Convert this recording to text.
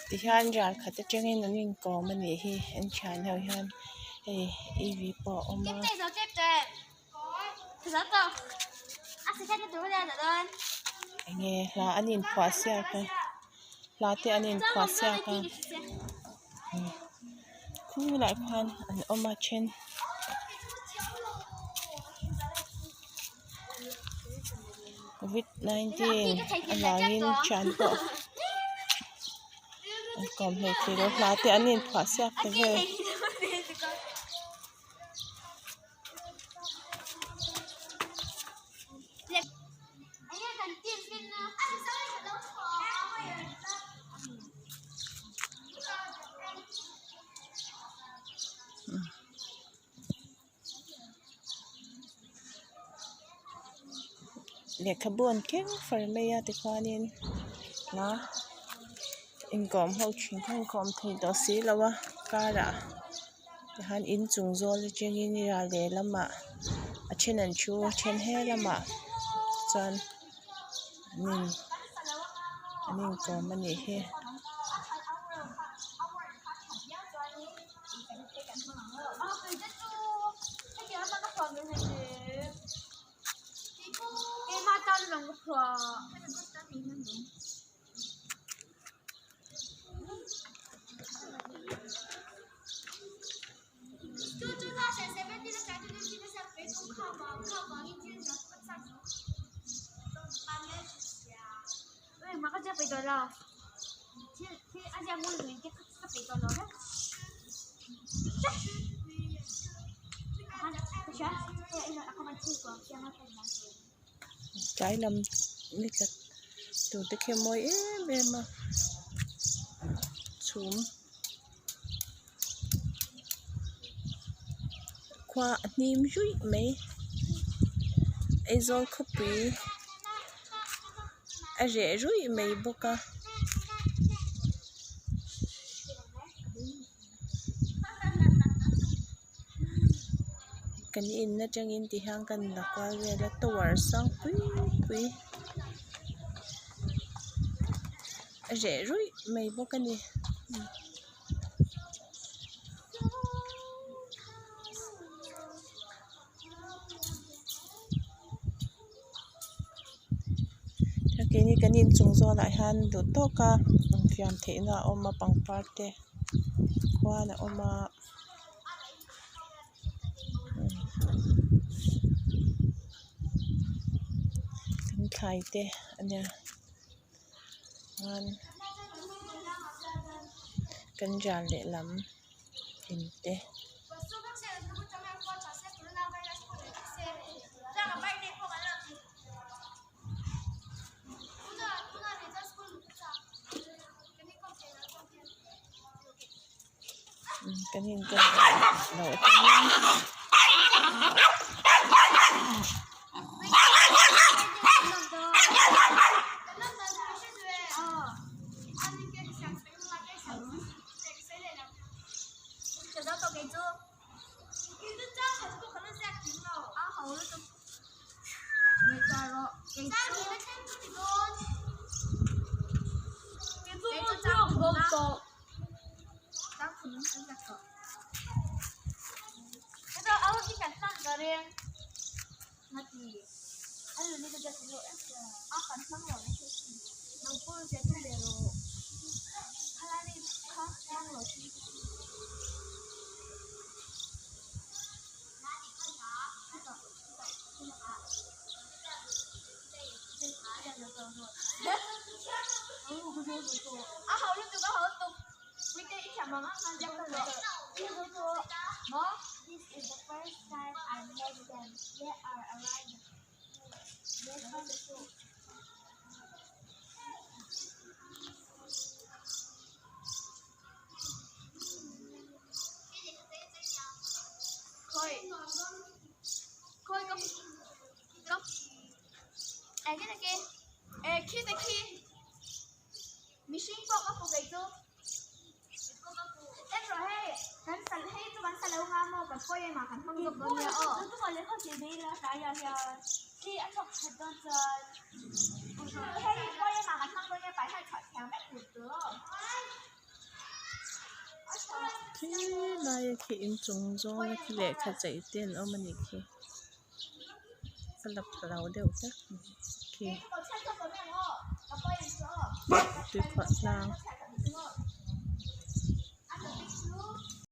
Tihian ral khat atangin an inkawm a nih hi an thian ho hian hei EV pawh a awm a. Enge hla an inphuah siak a hla te an inphuah siak a khulaiah khuan an awm a then. Covid 19 avangin thian pawh an kawm hleih theih loh hla te an inphuah siak ta vel. Lehkhabu an keng far mai a tikhuanin hla inkawm ho thin kha inkawm thei tawh si lo a karah tihian inchung zawl atangin ral lehlamah a then an thu a then he lamah chuan an in an inkawm a nih hi. Tlai lam ni tla tur te khi a mawi em em a chhum khua a hnim ruih mai Aizawl khawpui a reh ruih mai bawk a. Kan in atangin ti hian kan la kual vel a tower sang pui pui a reh ruih mai bawk a ni. Keini kan inchung zawlah hian duh tawka infiam theihna a awm a pangpar te khuan a awm a. Kan thlai te a nia chuan kan ral lehlam in te. Kan in kan loh atangin Khi laia khi inchung zawl a khi lehkha chei te an awm anih khi ka la pha lo deuh hlek khi tuikhuah tlang.